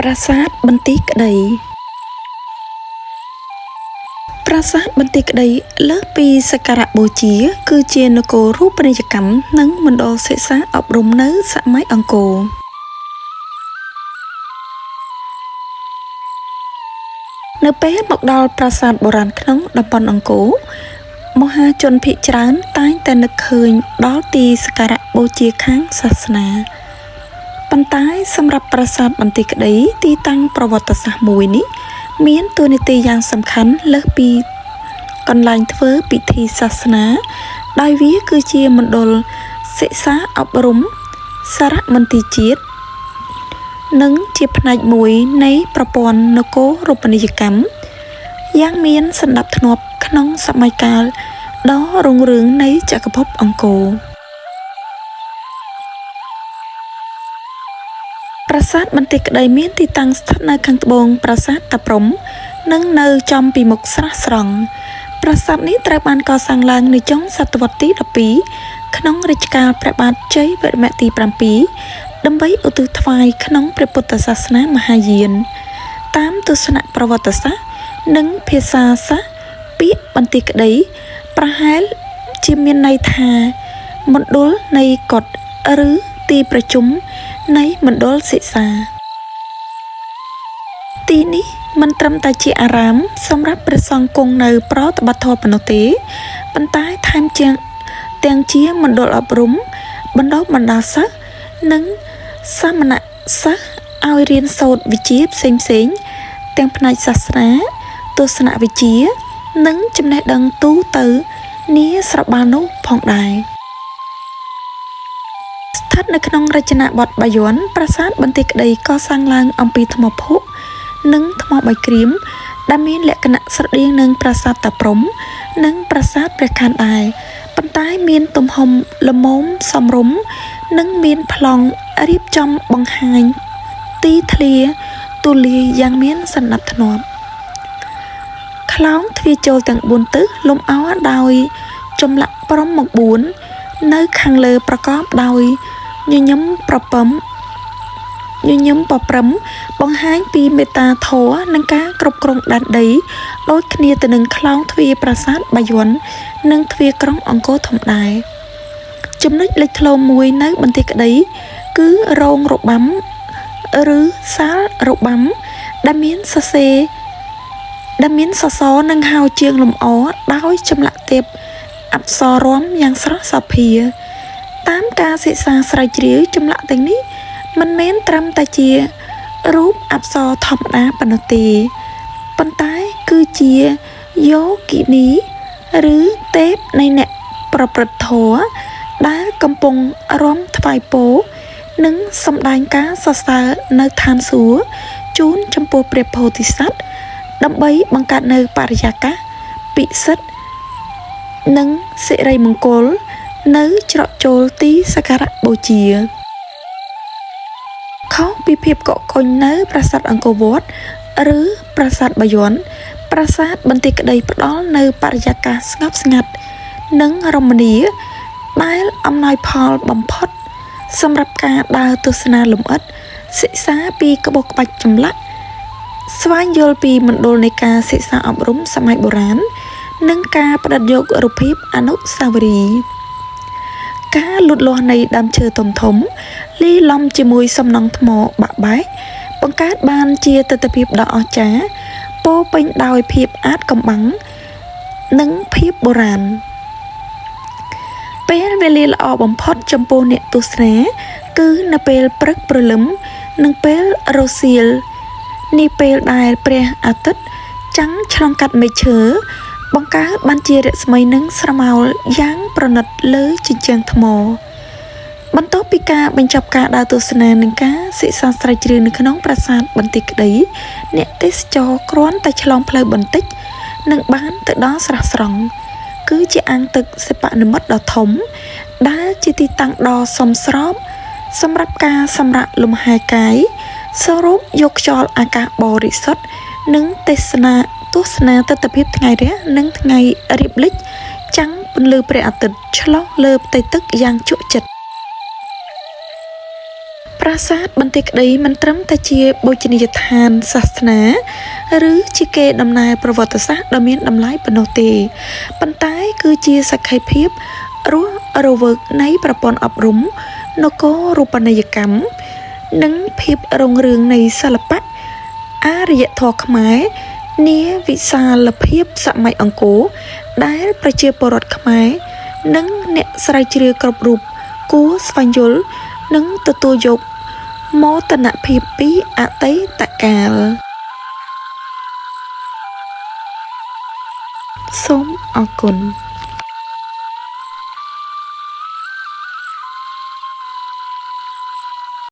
ប្រាសាទបន្ទាយក្តី ប្រាសាទបន្ទាយក្តីលើសពីសក្ការៈបូជា គឺជានគររូបនីយកម្មនិងមណ្ឌលសិក្សាអប់រំនៅសម័យអង្គរនៅពេលមកដល់ប្រាសាទបុរាណក្នុងតំបន់អង្គរមហាជនភាគច្រើនតែងតែនឹកឃើញដល់ទីសក្ការៈបូជាខាងសាសនាប៉ុន្តែសម្រាប់ប្រាសាទបន្ទាយក្តីទីតាំងប្រវត្តិសាស្ត្រមួយនេះមានតួនាទីយ៉ាងសំខាន់លើសពីកន្លែងធ្វើពិធីសាសនាដោយវាគឺជាមណ្ឌលសិក្សាអប់រំសារមន្ទីរជាតិនិងជាផ្នែកមួយនៃប្រព័ន្ធនគររូបនីយកម្មយ៉ាងមានសណ្ដាប់ធ្នាប់ក្នុងសម័យកាលដ៏រុងរឿងនៃចក្រភពអង្គរប្រាសាទបន្ទាយក្តីមានទីតាំងស្ថិតនៅខាងត្បូងប្រាសាទតាព្រហ្មនិងនៅចំពីមុខស្រះស្រង់ប្រាសាទនេះត្រូវបានកសាងឡើងនៅចុងសតវត្សទី12ក្នុងរជ្ជកាលព្រះបាទជ័យវរ្ម័នទី7ដើម្បីឧទ្ទិសថ្វាយក្នុងព្រះពុទ្ធសាសនាមហាយានតាមទស្សនៈប្រវត្តិសាស្ត្រនិងភាសាសាស្ត្រពាក្យបន្ទាយក្តីប្រហែលជាមានន័យថាមណ្ឌលនៃកុដិឬទីប្រជុំនៃមណ្ឌលសិក្សាទីនេះមិនត្រឹមតែជាអារាមសម្រាប់ព្រះសង្ឃគង់នៅប្រតិបត្តិធម៌ប៉ុណ្ណោះទេប៉ុន្តែថែមជាងទាំងជាមណ្ឌលអប់រំបណ្ដុះបណ្ដាលសិស្សនិងសាមណសិស្សឲ្យរៀនសូត្រវិជ្ជាផ្សេងៗទាំងផ្នែកសាសនាទស្សនវិជ្ជានិងចំណេះដឹងទូទៅនាស្របាលនោះផងដែរស្ថិតនៅក្នុងរចនាបថបាយ័នប្រាសាទបន្ទាយក្តីកសាងឡើងអំពីថ្មភក់និងថ្មបាយក្រៀមដែលមានលក្ខណៈស្រដៀងនឹងប្រាសាទតាព្រហ្មនិងប្រាសាទព្រះខ័នដែរប៉ុន្តែមានទំហំល្មមសមរម្យនិងមានប្លង់រៀបចំបង្ហាញទីធ្លាទូលាយយ៉ាងមានសណ្ដាប់ធ្នាប់ខ្លោងទ្វារចូលទាំង4ទិសលម្អដោយចម្លាក់ព្រហ្មមុខ4នៅខាងលើប្រកបដោយញញឹមប្រពឹមញញឹមប្រព្រឹមបង្ហាញពីមេត្តាធម៌និងការគ្រប់គ្រងដែនដីដូចគ្នាទៅនឹងខ្លោងទ្វារប្រាសាទបាយ័ននិងទ្វារក្រុងអង្គរធំដែរចំណុចលេចធ្លោមួយនៅបន្ទាយក្តីគឺរោងរបាំឬសាលរបាំដែលមានសរសេរដែលមានសសរនិងហៅជាងលម្អដោយចម្លាក់ទេពអប្សររាំយ៉ាងស្រស់សោភាតាមការសិក្សាស្រាវជ្រាវចម្លាក់ទាំងនេះមិនមែនត្រឹមតែជារូបអប្សរធម្មតាប៉ុណ្ណោះទេប៉ុន្តែគឺជាយោគិនីឬទេពនៃអ្នកប្រព្រឹត្តធម៌ដែលកំពុងរាំថ្វាយពរនិងសម្ដែងការសរសើរនៅឋានសួគ៌ជូនចំពោះព្រះពោធិសត្វដើម្បីបង្កើតនៅបរិយាកាសពិសិដ្ឋនិងសិរីមង្គលនៅច្រកចូលទីសក្ការៈបូជាខុសពីភាពកកកុញនៅប្រាសាទអង្គរវត្តឬប្រាសាទបាយ័នប្រាសាទបន្ទាយក្តីផ្ដល់នៅបរិយាកាសស្ងប់ស្ងាត់និងរមណីយដែលអំណោយផលបំផុតសម្រាប់ការដើរទស្សនាលម្អិតសិក្សាពីក្បោះក្បាច់ចម្លាក់ស្វែងយល់ពីមណ្ឌលនៃការសិក្សាអប់រំសម័យបុរាណនិងការផ្ដិតយករូបភាពអនុស្សាវរីយ៍ការលូតលាស់នៃដើមឈើធំធំលាយឡំជាមួយសំណង់ថ្មបាក់បែកបង្កើតបានជាទិដ្ឋភាពដ៏អស្ចារ្យពោរពេញដោយភាពអាថ៌កំបាំងនិងភាពបុរាណពេលវេលាល្អបំផុតចំពោះអ្នកទស្សនាគឺនៅពេលព្រឹកព្រលឹមនិងពេលរសៀលនេះពេលដែលព្រះអាទិត្យចាំងឆ្លងកាត់មេឃឈើបង្កើតបានជារស្មីនិងស្រមោលយ៉ាងប្រណិតលើជញ្ជាំងថ្មបន្ទាប់ពីការបញ្ចប់ការដើរទស្សនានិងការសិក្សាស្រាវជ្រាវនៅក្នុងប្រាសាទបន្ទាយក្តីអ្នកទេសចរគ្រាន់តែឆ្លងផ្លូវបន្តិចនឹងបានទៅដល់ស្រះស្រង់គឺជាអាងទឹកសិប្បនិម្មិតដ៏ធំដែលជាទីតាំងដ៏សមស្របសម្រាប់ការសម្រាកលំហែកាយសរូបយកខ្យល់អាកាសបរិសុទ្ធនិងទេសនាទស្សនាទិដ្ឋភាពថ្ងៃរះនិងថ្ងៃរៀបលិចចាំងពន្លឺព្រះអាទិត្យឆ្លុះលើផ្ទៃទឹកយ៉ាងជក់ចិត្ត ប្រាសាទបន្ទាយក្តីមិនត្រឹមតែជាបូជនីយដ្ឋានសាសនា ឬជាកេរដំណែលប្រវត្តិសាស្ត្រដ៏មានតម្លៃប៉ុណ្ណោះទេប៉ុន្តែគឺជាសក្ខីភាពរស់រវើកនៃប្រព័ន្ធអប់រំនគររូបនីយកម្មនិងភាពរុងរឿងនៃសិល្បៈអរិយធម៌ខ្មែរនាវិសាលភាពសម័យអង្គរដែលប្រជាពលរដ្ឋខ្មែរនិងអ្នកស្រាវជ្រាវគ្រប់រូបគួរស្វែងយល់និងទទួលយកមោទនភាពពីអតីតកាលសូមអរគុណ។